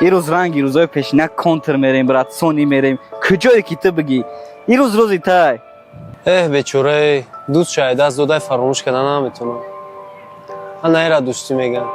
Ирӯз ранги рӯзои пешина контр мерем, брат, сони мерем. Куҷое ки ту бигӣ. Ирӯз рӯзи тай. Эҳ, бечораe, дӯст шай даст додай, фаромӯш карда наметавонам. Ана ира дӯстӣ мегӯям.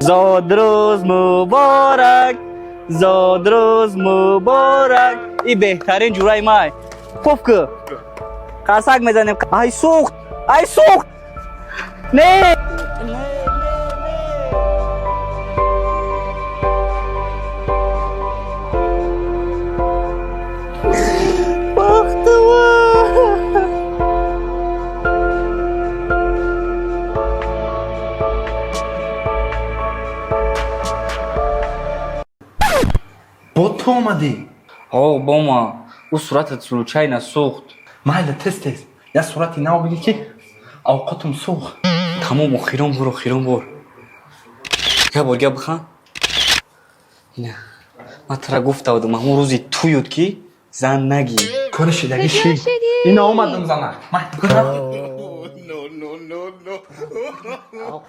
Зодрӯз муборак, зодрӯз муборак. И беҳтарин ҷураи май. Пуф ку. Қарсак мезанем. Ай, сӯхт, ай, сӯхт. Не. Бахтова. Бо ту омадӣ? О, бома, ӯ суратат случайно сӯхт. Майли, тез тез як сурати нав бигӣ, ки авқотум сӯхт. Тамом, охирон бор, охирон бор. Як бор гап бихан. Ина. Ман тара гуфта будам, ҳамон рӯзи туюд, ки зан нагӣ. Кори шидагӣ ши. Ина омадам, зана. Май. No.